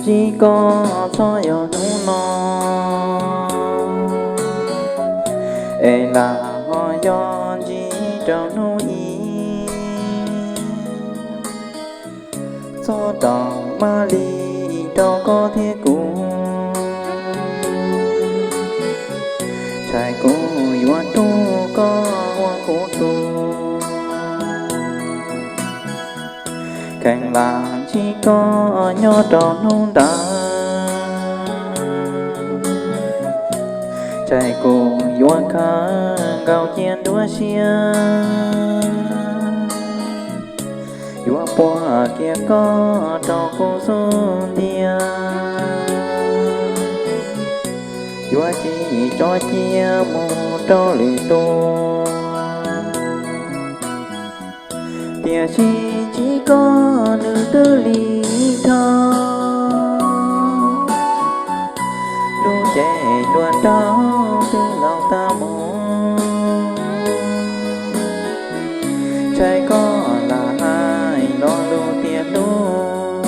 Ntsib koj txhob yog hnub no, es lam ho yog ntsib rau hnub ib. Txhob rau maj li rau koj thiab kuv, ntshai kuv yuav rub koj ua kuv tus. Kheev lam ntsib koj nyob rau hnub ntawd, ntshai kuv yuav khav nkaus cia nruab siab, yuav puag kiag koj rau kuv xub ntiag, yuav tsis tso cia mus rau lwm tus. Tiam sis ntsib koj nws twb lig dhau, lub cev hluas nraug twb laus tag mus, ntshai koj lam hais lo lus tias hlub,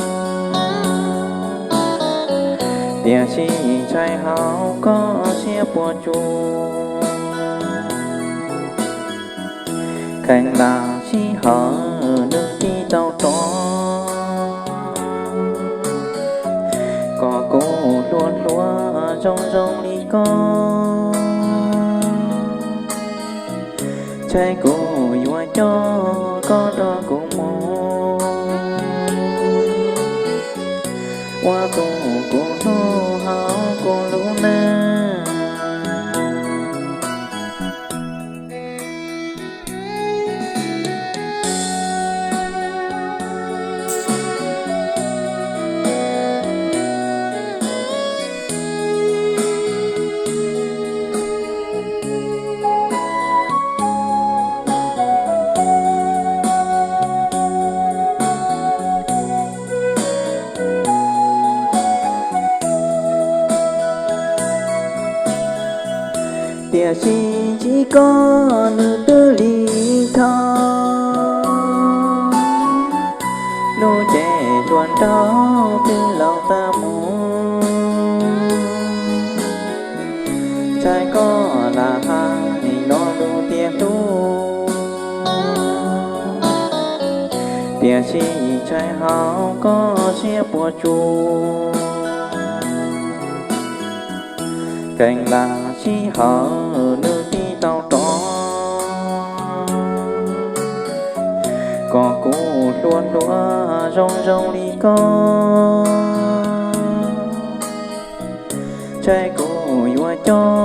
tiam sis ntshai hauv koj siab puas tsuaj. Kheev lam sij hawm nws thiaj tau rov, kom kuv hluas hluas zoo zoo li koj, ntshai kuv yuav coj koj nrog kuv mus ua tus kuv hlub hauv kuv lub neej. Tiam sis ntsib koj nws twb lig dhau, lub cev hluas nraug twb laus tag mus, ntshai koj lam hais lo lus tias hlub, tiam sis ntshai hauv koj siab puas tsuaj. Kheev lam sij hawm nws thiaj tau rov, kom kuv hluas hluas zoo zoo li koj, ntshai kuv yuav coj